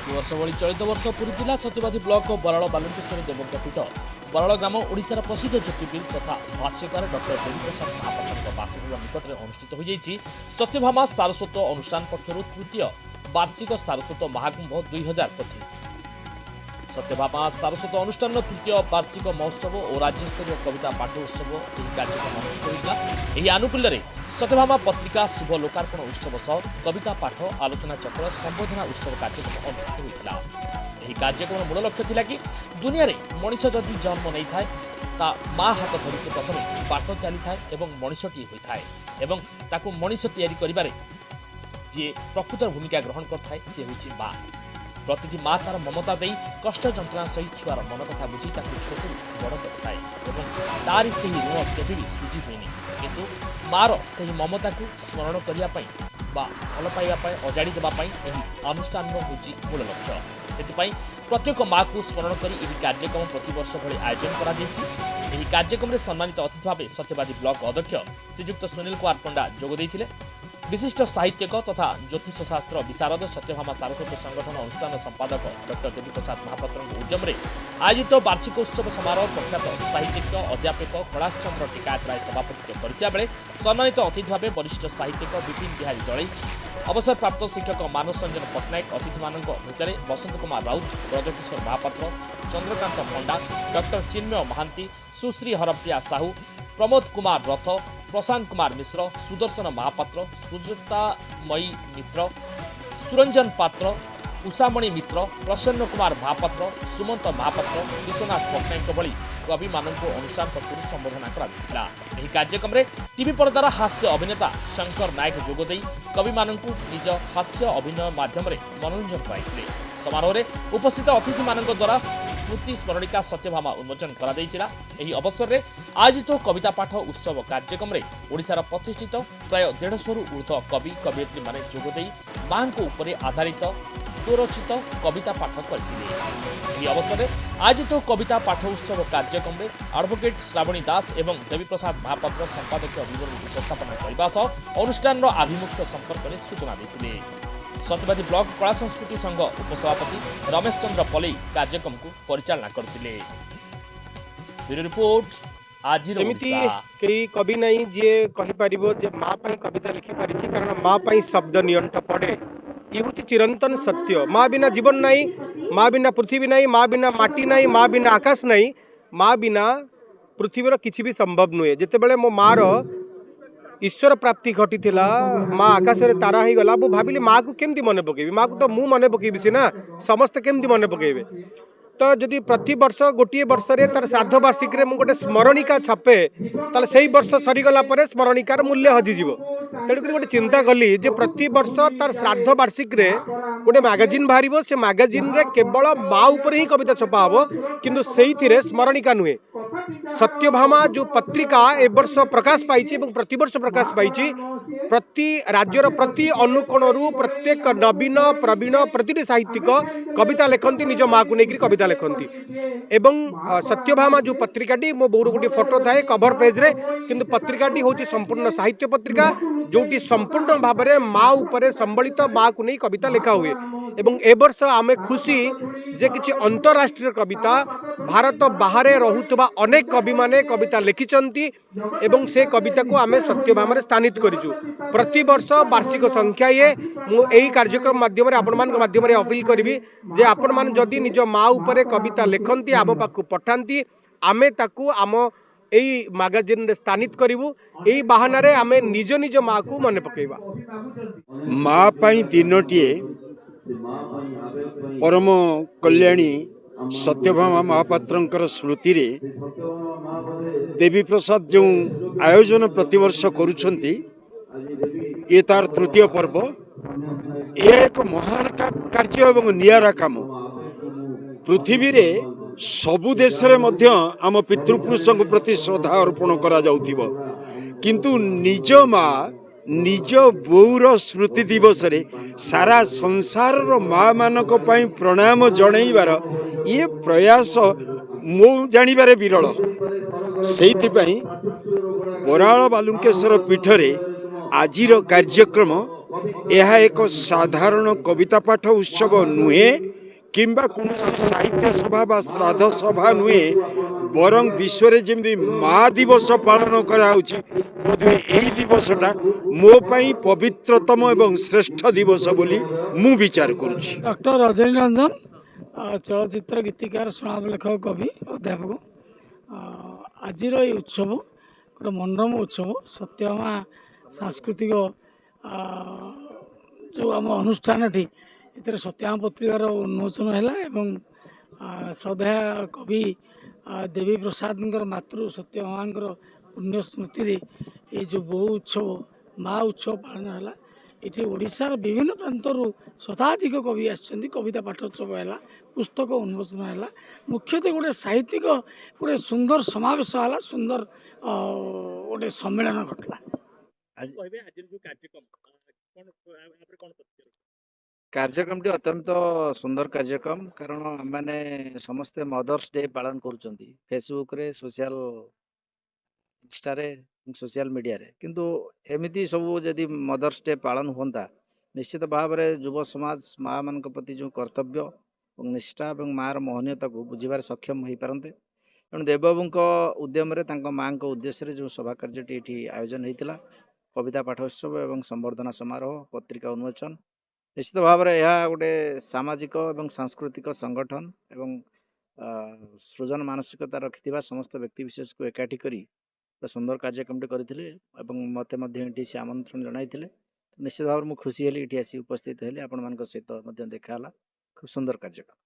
ପ୍ରତିବର୍ଷ ଭଳି ଚଳିତ ବର୍ଷ ପୁରୀ ଜିଲ୍ଲା ସତ୍ୟବାଦୀ ବ୍ଲକ ବରାଳ ବାଲୁଙ୍କେଶ୍ୱର ଦେବଙ୍କ ପୀଠ ବରାଳ ଗ୍ରାମ, ଓଡ଼ିଶାର ପ୍ରସିଦ୍ଧ ଜ୍ୟୋତିର୍ବିଦ ତଥା ଭାଷ୍ୟକାର ଡକ୍ଟର ଦେବୀପ୍ରସାଦ ମହାପାତ୍ରଙ୍କ ବାସଗୃହ ନିକଟରେ ଅନୁଷ୍ଠିତ ହୋଇଯାଇଛି ସତ୍ୟଭାମା ସାରସ୍ୱତ ଅନୁଷ୍ଠାନ ପକ୍ଷରୁ ତୃତୀୟ ବାର୍ଷିକ ସାରସ୍ୱତ ମହାକୁମ୍ଭ 2025। ସତ୍ୟଭାମା ସାରସ୍ୱତ ଅନୁଷ୍ଠାନର ତୃତୀୟ ବାର୍ଷିକ ମହୋତ୍ସବ ଓ ରାଜ୍ୟସ୍ତରୀୟ କବିତା ପାଠ ଉତ୍ସବ ଏହି କାର୍ଯ୍ୟକ୍ରମ ଅନୁଷ୍ଠିତ ହୋଇଥିଲା। ଏହି ଆନୁକୂଲ୍ୟରେ ସତ୍ୟଭାମା ପତ୍ରିକା ଶୁଭ ଲୋକାର୍ପଣ ଉତ୍ସବ ସହ କବିତା ପାଠ, ଆଲୋଚନା ଚକ୍ର, ସମ୍ବର୍ଦ୍ଧନା ଉତ୍ସବ କାର୍ଯ୍ୟକ୍ରମ ଅନୁଷ୍ଠିତ ହୋଇଥିଲା। ଏହି କାର୍ଯ୍ୟକ୍ରମର ମୂଳ ଲକ୍ଷ୍ୟ ଥିଲା କି ଦୁନିଆରେ ମଣିଷ ଯଦି ଜନ୍ମ ନେଇଥାଏ, ତା ମା ହାତ ଧରି ସେ ପ୍ରଥମେ ବାଟ ଚାଲିଥାଏ ଏବଂ ମଣିଷଟିଏ ହୋଇଥାଏ ଏବଂ ତାକୁ ମଣିଷ ତିଆରି କରିବାରେ ଯିଏ ପ୍ରକୃତ ଭୂମିକା ଗ୍ରହଣ କରିଥାଏ, ସେ ହେଉଛି ମା। ପ୍ରତିଟି ମା ତାର ମମତା ଦେଇ, କଷ୍ଟ ଯନ୍ତ୍ରଣା ସହି, ଛୁଆର ମନ କଥା ବୁଝି ତାକୁ ଛୋଟରୁ ବଡ଼ କରିଥାଏ ଏବଂ ତାରି ସେହି ଋଣ କେବେ ବି ସୁଝି ହୁଏନି। କିନ୍ତୁ ମାର ସେହି ମମତାକୁ ସ୍ମରଣ କରିବା ପାଇଁ ବା ଭଲ ପାଇବା ପାଇଁ, ଅଜାଡ଼ି ଦେବା ପାଇଁ ଏହି ଅନୁଷ୍ଠାନର ହେଉଛି ମୂଳ ଲକ୍ଷ୍ୟ। ସେଥିପାଇଁ ପ୍ରତ୍ୟେକ ମାକୁ ସ୍ମରଣ କରି ଏହି କାର୍ଯ୍ୟକ୍ରମ ପ୍ରତିବର୍ଷ ଭଳି ଆୟୋଜନ କରାଯାଇଛି। ଏହି କାର୍ଯ୍ୟକ୍ରମରେ ସମ୍ମାନିତ ଅତିଥି ଭାବେ ସତ୍ୟବାଦୀ ବ୍ଲକ ଅଧ୍ୟକ୍ଷ ଶ୍ରୀଯୁକ୍ତ ସୁନୀଲ କୁମାର ପଣ୍ଡା ଯୋଗ ଦେଇଥିଲେ। ବିଶିଷ୍ଟ ସାହିତ୍ୟିକ ତଥା ଜ୍ୟୋତିଷ ଶାସ୍ତ୍ର ବିଶାରଦ, ସତ୍ୟଭାମା ସାରସ୍ୱତ ସଂଗଠନ ଅନୁଷ୍ଠାନ ସମ୍ପାଦକ ଡକ୍ଟର ଦେବୀପ୍ରସାଦ ମହାପାତ୍ରଙ୍କ ଉଦ୍ୟମରେ ଆୟୋଜିତ ବାର୍ଷିକ ଉତ୍ସବ ସମାରୋହ ପ୍ରଖ୍ୟାତ ସାହିତ୍ୟିକ, ଅଧ୍ୟାପକ କୈଳାସ ଚନ୍ଦ୍ର ଟିକାୟତ ରାୟ ସଭାପତିତ୍ୱ କରିଥିବା ବେଳେ ସମ୍ମାନିତ ଅତିଥି ଭାବେ ବରିଷ୍ଠ ସାହିତ୍ୟିକ ବିପିନ ବିହାରୀ ଦଳେଇ, ଅବସରପ୍ରାପ୍ତ ଶିକ୍ଷକ ମାନସ ରଞ୍ଜନ ପଟ୍ଟନାୟକ, ଅତିଥିମାନଙ୍କ ଭିତରେ ବସନ୍ତ କୁମାର ରାଉତ, ବ୍ରଜକିଶୋର ମହାପାତ୍ର, ଚନ୍ଦ୍ରକାନ୍ତ ପଣ୍ଡା, ଡକ୍ଟର ଚିନ୍ମୟ ମହାନ୍ତି, ସୁଶ୍ରୀ ହରପ୍ରିୟା ସାହୁ, ପ୍ରମୋଦ କୁମାର ରଥ, ପ୍ରଶାନ୍ତ କୁମାର ମିଶ୍ର, ସୁଦର୍ଶନ ମହାପାତ୍ର, ସୁଜାତାମୟୀ ମିତ୍ର, ସୁରଞ୍ଜନ ପାତ୍ର, ଉଷାମଣି ମିତ୍ର, ପ୍ରସନ୍ନ କୁମାର ମହାପାତ୍ର, ସୁମନ୍ତ ମହାପାତ୍ର, ବିଶ୍ୱନାଥ ପଟ୍ଟନାୟକଙ୍କ ଭଳି କବିମାନଙ୍କୁ ଅନୁଷ୍ଠାନ ପକ୍ଷରୁ ସମ୍ବର୍ଦ୍ଧନା କରାଯାଇଥିଲା। ଏହି କାର୍ଯ୍ୟକ୍ରମରେ ଟିଭି ପରଦାର ହାସ୍ୟ ଅଭିନେତା ଶଙ୍କର ନାୟକ ଯୋଗଦେଇ କବିମାନଙ୍କୁ ନିଜ ହାସ୍ୟ ଅଭିନୟ ମାଧ୍ୟମରେ ମନୋରଞ୍ଜନ କରାଇଥିଲେ। ସମାରୋହରେ ଉପସ୍ଥିତ ଅତିଥିମାନଙ୍କ ଦ୍ୱାରା ସ୍ମୃତି ସ୍ମରଣିକା ସତ୍ୟଭାମା ଉନ୍ମୋଚନ କରାଯାଇଥିଲା। ଏହି ଅବସରରେ ଆୟୋଜିତ କବିତା ପାଠ ଉତ୍ସବ କାର୍ଯ୍ୟକ୍ରମରେ ଓଡ଼ିଶାର ପ୍ରତିଷ୍ଠିତ ପ୍ରାୟ 150ରୁ ଉର୍ଦ୍ଧ୍ୱ କବି କବୟିତ୍ରୀମାନେ ଯୋଗଦେଇ ମାଙ୍କ ଉପରେ ଆଧାରିତ ସ୍ୱରଚିତ କବିତା ପାଠ କରିଥିଲେ। ଏହି ଅବସରରେ ଆୟୋଜିତ କବିତା ପାଠ ଉତ୍ସବ କାର୍ଯ୍ୟକ୍ରମରେ ଆଡଭୋକେଟ୍ ଶ୍ରାବଣୀ ଦାସ ଏବଂ ଦେବୀପ୍ରସାଦ ମହାପାତ୍ର ସମ୍ପାଦକୀୟ ବିବରଣୀ ଉପସ୍ଥାପନା କରିବା ସହ ଅନୁଷ୍ଠାନର ଆଭିମୁଖ୍ୟ ସମ୍ପର୍କରେ ସୂଚନା ଦେଇଥିଲେ। ସତ୍ୟବାଦୀ ବ୍ଲକ କଳା ସଂସ୍କୃତି ସଂଘ ଉପସଭାପତି ରମେଶ ଚନ୍ଦ୍ର ପଲେଇ କାର୍ଯ୍ୟକ୍ରମକୁ ପରିଚାଳନା କରିଥିଲେ। ବ୍ୟୁରୋ ରିପୋର୍ଟ, ଆଜିର ଏମିତି ଓଡ଼ିଶା। କେହି କବି ନାହିଁ ଯିଏ କହିପାରିବ ଯେ ମା ପାଇଁ କବିତା ଲେଖିପାରିଛି, କାରଣ ମା ପାଇଁ ଶବ୍ଦ ନିଅଣ୍ଟ ପଡ଼େ। ଇଏ ହେଉଛି ଚିରନ୍ତନ ସତ୍ୟ। ମା ବିନା ଜୀବନ ନାହିଁ, ମା ବିନା ପୃଥିବୀ ନାହିଁ, ମା ବିନା ମାଟି ନାହିଁ, ମା ବିନା ଆକାଶ ନାହିଁ, ମା ବିନା ପୃଥିବୀର କିଛି ବି ସମ୍ଭବ ନୁହେଁ। ଯେତେବେଳେ ମୋ ମାର ଈଶ୍ୱର ପ୍ରାପ୍ତି ଘଟିଥିଲା, ମା ଆକାଶରେ ତାରା ହେଇଗଲା, ମୁଁ ଭାବିଲି ମାକୁ କେମିତି ମନେ ପକେଇବି? ମାକୁ ତ ମୁଁ ମନେ ପକେଇବି ସିନା, ସମସ୍ତେ କେମିତି ମନେ ପକେଇବେ? ତ ଯଦି ପ୍ରତିବର୍ଷ ଗୋଟିଏ ବର୍ଷରେ ତାର ଶ୍ରାଦ୍ଧ ବାର୍ଷିକୀରେ ମୁଁ ଗୋଟେ ସ୍ମରଣିକା ଛାପେ, ତାହେଲେ ସେଇ ବର୍ଷ ସରିଗଲା ପରେ ସ୍ମରଣିକାର ମୂଲ୍ୟ ହଜିଯିବ। ତେଣୁକରି ଗୋଟେ ଚିନ୍ତା କଲି ଯେ ପ୍ରତିବର୍ଷ ତାର ଶ୍ରାଦ୍ଧ ବାର୍ଷିକୀରେ ଗୋଟେ ମ୍ୟାଗାଜିନ୍ ବାହାରିବ। ସେ ମ୍ୟାଗାଜିନ୍ରେ କେବଳ ମା ଉପରେ ହିଁ କବିତା ଛପା ହେବ, କିନ୍ତୁ ସେଇଥିରେ ସ୍ମରଣିକା ନୁହେଁ। ସତ୍ୟଭାମା ଯେଉଁ ପତ୍ରିକା ଏ ବର୍ଷ ପ୍ରକାଶ ପାଇଛି ଏବଂ ପ୍ରତିବର୍ଷ ପ୍ରକାଶ ପାଇଛି, ପ୍ରତି ରାଜ୍ୟର ପ୍ରତି ଅନୁକୋଣରୁ ପ୍ରତ୍ୟେକ ନବୀନ ପ୍ରବୀଣ ପ୍ରତିଟି ସାହିତ୍ୟିକ କବିତା ଲେଖନ୍ତି, ନିଜ ମାଆକୁ ନେଇକରି କବିତା ଲେଖନ୍ତି। ଏବଂ ସତ୍ୟଭାମା ଯେଉଁ ପତ୍ରିକାଟି, ମୋ ବୋଉର ଗୋଟିଏ ଫଟୋ ଥାଏ କଭର ପେଜ୍ରେ, କିନ୍ତୁ ପତ୍ରିକାଟି ହେଉଛି ସମ୍ପୂର୍ଣ୍ଣ ସାହିତ୍ୟ ପତ୍ରିକା, ଯେଉଁଠି ସମ୍ପୂର୍ଣ୍ଣ ଭାବରେ ମା ଉପରେ ସମ୍ବଳିତ, ମାଆକୁ ନେଇ କବିତା ଲେଖା ହୁଏ। ଏବଂ ଏ ବର୍ଷ ଆମେ ଖୁସି ଯେ କିଛି ଅନ୍ତରାଷ୍ଟ୍ରୀୟ କବିତା, ଭାରତ ବାହାରେ ରହୁଥିବା ଅନେକ କବିମାନେ କବିତା ଲେଖିଛନ୍ତି ଏବଂ ସେ କବିତାକୁ ଆମେ ସତ୍ୟଭାମାରେ ସ୍ଥାନିତ କରିଛୁ। ପ୍ରତିବର୍ଷ ବାର୍ଷିକ ସଂଖ୍ୟା ଇଏ। ମୁଁ ଏହି କାର୍ଯ୍ୟକ୍ରମ ମାଧ୍ୟମରେ, ଆପଣମାନଙ୍କ ମାଧ୍ୟମରେ ଅପିଲ କରିବି ଯେ ଆପଣମାନେ ଯଦି ନିଜ ମା ଉପରେ କବିତା ଲେଖନ୍ତି, ଆମ ପାଖକୁ ପଠାନ୍ତି, ଆମେ ତାକୁ ଆମ ଏଇ ମାଗାଜିନରେ ସ୍ଥାନିତ କରିବୁ। ଏଇ ବାହାନାରେ ଆମେ ନିଜ ନିଜ ମାକୁ ମନେ ପକାଇବା। ମା ପାଇଁ ଦିନଟିଏ ପରମ କଲ୍ୟାଣୀ ସତ୍ୟଭାମା ମହାପାତ୍ରଙ୍କର ସ୍ମୃତିରେ ଦେବୀ ପ୍ରସାଦ ଯେଉଁ ଆୟୋଜନ ପ୍ରତିବର୍ଷ କରୁଛନ୍ତି, ଏ ତାର ତୃତୀୟ ପର୍ବ। ଏହା ଏକ ମହାନ କାର୍ଯ୍ୟ ଏବଂ ନିଆରା କାମ। ପୃଥିବୀରେ ସବୁ ଦେଶରେ ମଧ୍ୟ ଆମ ପିତୃପୁରୁଷଙ୍କ ପ୍ରତି ଶ୍ରଦ୍ଧା ଅର୍ପଣ କରାଯାଉଥିବ, କିନ୍ତୁ ନିଜ ମା, ନିଜ ବୋଉର ସ୍ମୃତି ଦିବସରେ ସାରା ସଂସାରର ମା ମାନଙ୍କ ପାଇଁ ପ୍ରଣାମ ଜଣେଇବାର ଇଏ ପ୍ରୟାସ ମୁଁ ଜାଣିବାରେ ବିରଳ। ସେଇଥିପାଇଁ ବରାଳ ବାଲୁଙ୍କେଶ୍ୱର ପୀଠରେ ଆଜିର କାର୍ଯ୍ୟକ୍ରମ, ଏହା ଏକ ସାଧାରଣ କବିତା ପାଠ ଉତ୍ସବ ନୁହେଁ। କିମ୍ବା କୌଣସି ସାହିତ୍ୟ ସଭା ବା ଶ୍ରାଦ୍ଧ ସଭା ନୁହେଁ, ବରଂ ବିଶ୍ୱରେ ଯେମିତି ମା ଦିବସ ପାଳନ କରାହେଉଛି, ବୋଧହୁଏ ଏହି ଦିବସଟା ମୋ ପାଇଁ ପବିତ୍ରତମ ଏବଂ ଶ୍ରେଷ୍ଠ ଦିବସ ବୋଲି ମୁଁ ବିଚାର କରୁଛି। ଡକ୍ଟର ରଜନୀ ରଞ୍ଜନ, ଚଳଚ୍ଚିତ୍ର ଗୀତିକାର, ସଂଳାପ ଲେଖକ, କବି, ଅଧ୍ୟାପକ। ଆଜିର ଏଇ ଉତ୍ସବ ଗୋଟେ ମନୋରମ ଉତ୍ସବ। ସତ୍ୟଭାମା ସାଂସ୍କୃତିକ ଯେଉଁ ଆମ ଅନୁଷ୍ଠାନଟି, ଏଥିରେ ସତ୍ୟଭାମା ପତ୍ରିକାର ଉନ୍ମୋଚନ ହେଲା ଏବଂ ଶ୍ରଦ୍ଧେୟ କବି ଦେବୀ ପ୍ରସାଦଙ୍କର ମାତୃ ସତ୍ୟଭାମାଙ୍କର ପୁଣ୍ୟ ସ୍ମୃତିରେ ଏଇ ଯେଉଁ ବୋଉ ଉତ୍ସବ, ମା ଉତ୍ସବ ପାଳନ ହେଲା। ଏଠି ଓଡ଼ିଶାର ବିଭିନ୍ନ ପ୍ରାନ୍ତରୁ ଶତାଧିକ କବି ଆସିଛନ୍ତି। କବିତା ପାଠୋତ୍ସବ ହେଲା, ପୁସ୍ତକ ଉନ୍ମୋଚନ ହେଲା। ମୁଖ୍ୟତଃ ଗୋଟେ ସାହିତ୍ୟିକ ଗୋଟେ ସୁନ୍ଦର ସମାବେଶ ହେଲା, ସୁନ୍ଦର ଗୋଟେ ସମ୍ମେଳନ ଘଟିଲା। କହିବେ ଆଜିର ଯୋଉ କାର୍ଯ୍ୟକ୍ରମ କଣ, ଉପରେ କଣ ପ୍ରତିକ୍ରିୟା? କାର୍ଯ୍ୟକ୍ରମଟି ଅତ୍ୟନ୍ତ ସୁନ୍ଦର କାର୍ଯ୍ୟକ୍ରମ, କାରଣ ଆମେମାନେ ସମସ୍ତେ ମଦର୍ସ ଡେ ପାଳନ କରୁଛନ୍ତି ଫେସବୁକରେ, ସୋସିଆଲ ଇନଷ୍ଟାରେ, ସୋସିଆଲ ମିଡ଼ିଆରେ। କିନ୍ତୁ ଏମିତି ସବୁ ଯଦି ମଦର୍ସ ଡେ ପାଳନ ହୁଅନ୍ତା, ନିଶ୍ଚିତ ଭାବରେ ଯୁବ ସମାଜ ମାଆମାନଙ୍କ ପ୍ରତି ଯେଉଁ କର୍ତ୍ତବ୍ୟ ଏବଂ ନିଷ୍ଠା ଏବଂ ମାଆର ମହନୀୟତାକୁ ବୁଝିବାରେ ସକ୍ଷମ ହୋଇପାରନ୍ତେ। ତେଣୁ ଦେବବାବୁଙ୍କ ଉଦ୍ୟମରେ ତାଙ୍କ ମାଆଙ୍କ ଉଦ୍ଦେଶ୍ୟରେ ଯେଉଁ ସଭା କାର୍ଯ୍ୟଟି ଏଠି ଆୟୋଜନ ହୋଇଥିଲା, କବିତା ପାଠୋତ୍ସବ ଏବଂ ସମ୍ବର୍ଦ୍ଧନା ସମାରୋହ, ପତ୍ରିକା ଉନ୍ମୋଚନ, ନିଶ୍ଚିତ ଭାବରେ ଏହା ଗୋଟେ ସାମାଜିକ ଏବଂ ସାଂସ୍କୃତିକ ସଂଗଠନ ଏବଂ ସୃଜନ ମାନସିକତା ରଖିଥିବା ସମସ୍ତ ବ୍ୟକ୍ତିବିଶେଷକୁ ଏକାଠି କରି ଗୋଟେ ସୁନ୍ଦର କାର୍ଯ୍ୟକ୍ରମଟି କରିଥିଲେ ଏବଂ ମୋତେ ମଧ୍ୟ ଏଠି ସେ ଆମନ୍ତ୍ରଣ ଜଣାଇଥିଲେ। ନିଶ୍ଚିତ ଭାବରେ ମୁଁ ଖୁସି ହେଲି, ଏଠି ଆସି ଉପସ୍ଥିତ ହେଲି, ଆପଣମାନଙ୍କ ସହିତ ମଧ୍ୟ ଦେଖା ହେଲା। ଖୁବ୍ ସୁନ୍ଦର କାର୍ଯ୍ୟକ୍ରମ।